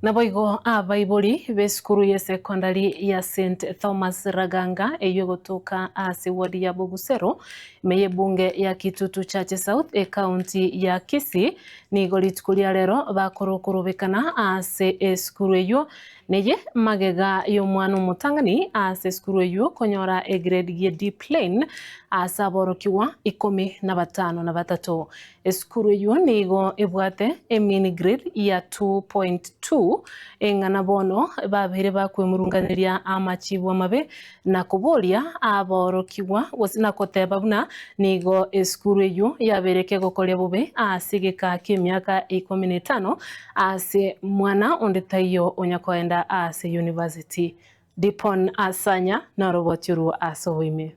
Naboigo abaibori b'esukuru y'esekondari ya St Thomas Raganga eyio egotoka ase ward ya Bogusero ime y'ebunge ya Kitutu Chache South ekaunti ya Kisii nigo rituko ria rero bakorokorobekana ase esukuru eyio neye magega y'omwana omotang'ani ase esukuru eyio konyora egrade ye D plain ase aborokigwa ikomi na batano na batato. Esukuru eyio nigo ebwate emean grade ya 2.2, eng'ana bono babeire bakwemurunganeria amachibu amabe na koboria aborokigwa gose na koteba buna nigo esukuru eyio yabeire kegokoria bobe ase egeka ki'emiaka ikomi na etano ase mwana onde taiyo onya koenda ase university. Dipon Asanya noroboti orwo ase oboime.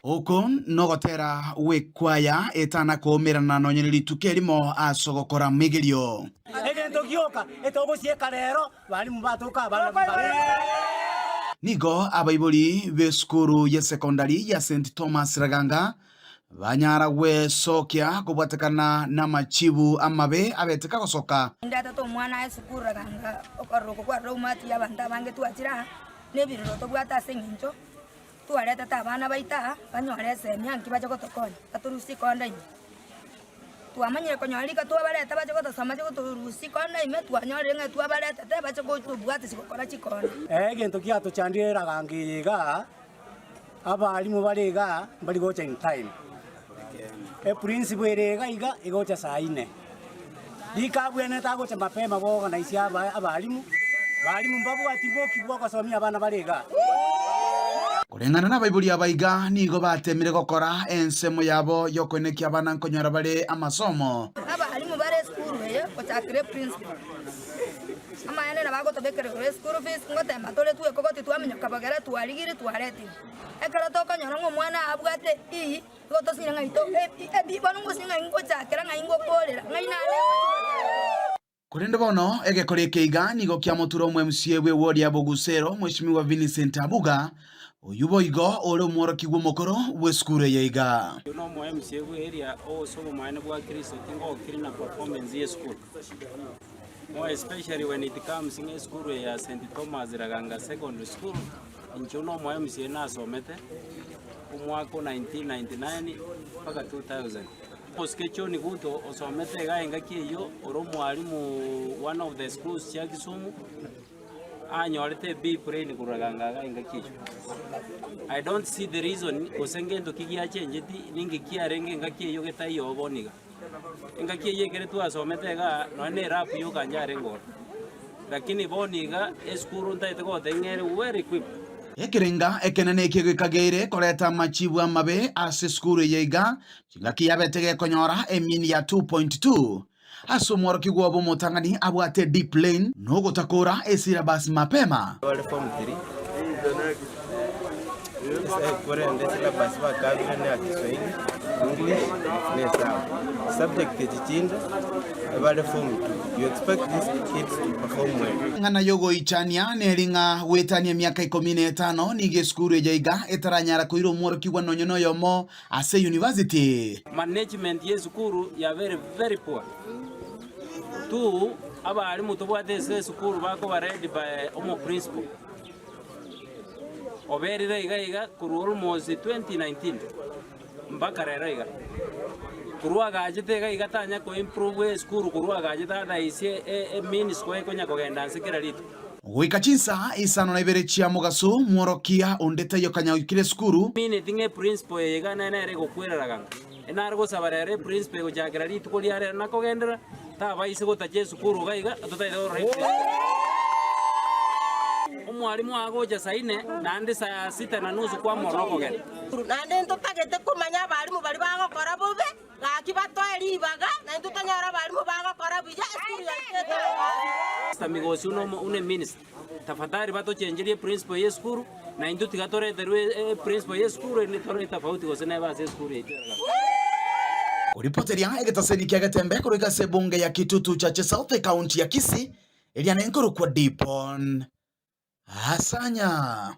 Oko nogotera gw'ekwaya etana koumerana nonya ne rituko erimo ase ogokora amegerio. Egento gioka etogosieka rero, barimu batoka abana bare. Nigo abaibori b'esukuru y'esekondari ya St Thomas Raganga banyara gwesokia kobwatekana namachibu amabe abete kagosoka. Ndetete omwana aye esukuru Raganga okorora oko kwarora omwati y'abanto abange twachire aa. Nebirero tobwate ase engencho twaretete abana baito aa, banyore esemi anki bache gotokonya, batorusie konda ime. Twamanyire konyora rika twabareta bache gotosoma bache gotorusia konda ime, twanyorire ng'a twabaretete bache gotobwatisia gokora chikonda. Egento giatochandire eraganga eye igaa, abalimu bare igaa mbari gocha in time. Eprinciple ere iga iga egocha saa ine. Rika abwenerete agocha mapema boorganize aba abalimu, balimu mbabwati boki bwa ogosomia abana bare igaa. Koreng'ana nabaibori aba iga nigo batemire gokora ensemo yabo y'okoenekia abana nkonyora bare amasomo. Abalimu bare esukuru eye gochakera eprinciple, amaene nabo agotobekera igoro eschool fees, ngotema tore twekogoti twaminyoka bogere twarigire twaretire. Ekero tokonyora ng'a omwana abwate E, igo tosinyire ng'a ito e B, bono ngosinya ng'ai ngochakera ng'ai ngokorera, ng'ai naende ngochi gochakera. Korende bono egekora eke iga nigo kiamotura omo-MCA bw'ewodi ya Bogusero, Mweshimiwa Vincent Abuga, oyio boigo ore omworokigwa omokoro bw'esukuru eye iga. Oyio nomo MCA bwe area ose obomaene bwa Kristo tingokiri na performance ye esukuru. More especially when it comes ng'a esukuru eye ya St Thomas Raganga Secondary School, inche nomo MCA nasomete omwaka o 1999 mpaka 2000. Omosike John Guto osomete iga engaki eyio ore omwalimu one of the schools chia Kisumu, anyorete e B plain korwa Raganga iga engaki eyio. I don't see the reason gose ngento ki giachenjeti ninki kiarenge engaki eyio getaiyo bono iga. Engaki eyio ekere twasomete igaa nonye na erapu yoka yarenge ororo, lakini bono iga esukuru ntagete gotebia ng'a ere well equipped. Ekerenga ekenene ekio gekageire koreta amachibu amabe ase esukuru eye iga, chingaki yabete gekonyora emini ya 2.2 ase omworokigwa obo omotang'ani abwate D plain na ogotakora esyllabus mapema. Bare form 3 korende syllabus bakabire ne ya Kiswahili, English na Hesabu. Subject echi chinde bare form 2. You expect these kids to perform well. Eng'ana y'ogoichania neri ng'a goetania emiaka ikomi na etano nigo esukuru eye iga etaranyara koira omworokigwa nonya noyomo ase university. Management ye esukuru yabeire very poor. Two, abalimu tobwate ase esukuru bakoba led by omo principal oberire iga iga korwa almost 2019 mpaka rero iga. Korwa agachete iga iga tanya ko improve esukuru korwa agachete otherwise e mean score ekonya kogenda nse kera rituko. Goika chinsa isano na ibere chia mogaso, mworokia onde taiyo kanya oikire esukuru. Mineti ng'a eprinciple eye iga nere egokwerera ganga. Enare gosaba rero eprinciple egochakera rituko ria rero nakogenderera, tabaise gotacha esukuru iga iga totaete korora eprinciple. Omwalimu agocha saa ine naende saa sita na nusu kwamorora okogenda. Naende ntotagete komanya abalimu baria bagokora bobe, gaki batoe ribaga, na intwe tonyore abalimu bagokora buya, esukuru yaito etang'anwe. Mister Migosi une minister. Tafadhali batochenjerie eprinciple ye esukuru, na intwe tiga toreterwe eprinciple ye esukuru erinde torore etofauti gose nebe ase esukuru yaito ere gati. Koripoteria egetaseni kia Getembe korwa ase ebunge ya Kitutu Chache South ekaunti ya Kisii eria nenkorokwa Dipon Asanya.